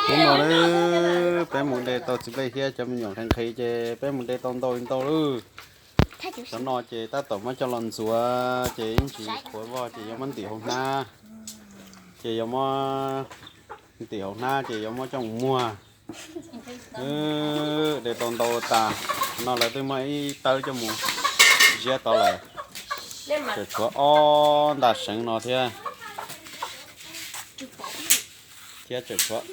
Hnub no peb mus de tau txiv nplej hiab cov me nyuam nqhis nqhis ces peb mus de tau ntau li ntau lawm. Cov no ces tab tom muab coj los ntxuav ces ib ntsis qhuav vog ces yuav muab ntim hauv hnab, ces yuav muab ntim hauv hnab ces yuav muab coj mus muag. De tau ntau tas no lawv twb muab ib tawb coj mus ziab tod lawm. Tseem tshuav ob nta seev no thiab, thiab tseem tshuav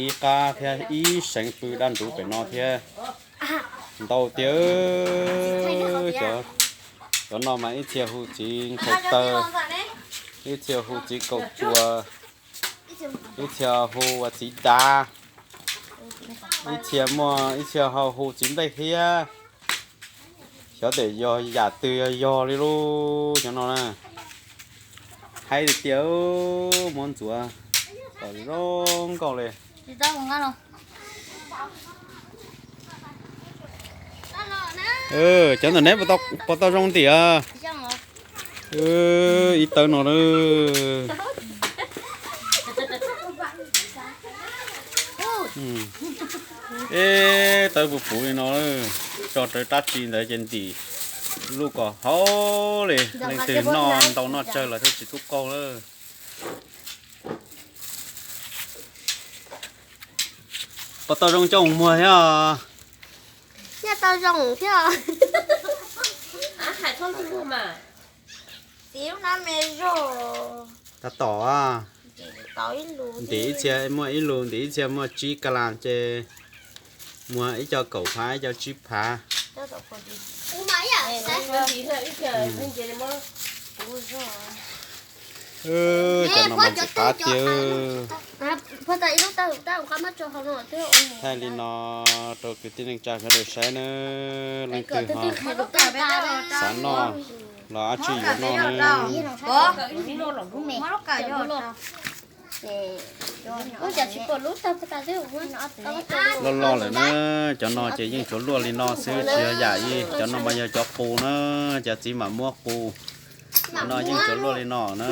ib qab thiab ib seev pw daj nruv pem no thiab. Ntau tiag. Cov no mas ib txhia hu txiv nkhaus taw, ib txhia hu txiv kaum tsuas, ib txhia hu ua txiv dav, ib txhia muaj ib txhia ho hu txiv nplej hiab. Xyov tias yog yam twg yog yog li lub cov no na. Haib li tiag, muab ntxuav kom zoo nkauj li. Cov ntawm neb puas tau zoo ntim? Ib tawb no na. Ib tawb puv puv li no, tso rawv dab tsi ntawd ces ntim luj kom haum li. Leej twg noj ntau noj tsawg los thiaj tsis tub qaug lawm. Puas tau zoo coj mus muag thiab? Noj tau zoo thiab. Tab tom ntim ib txhia muaj ib lus, ntim ib txhia muaj tsib ka las ces muag ib co kaum phav ib co tsib phav. Cov no mas ntxim qab tiag. Thaij li no rau kwv tij neej tsa sawv daws saib nawb, leej twg ho xav noj los dab tsi yuav noj nawb. Loj loj lawm na, cov no ces yeej tsuas luaj li no xwb tsis yog yam ib, cov no mas yog cov qus na, cov txiv mam muab qus. Cov no yeej tsuas luaj li no na.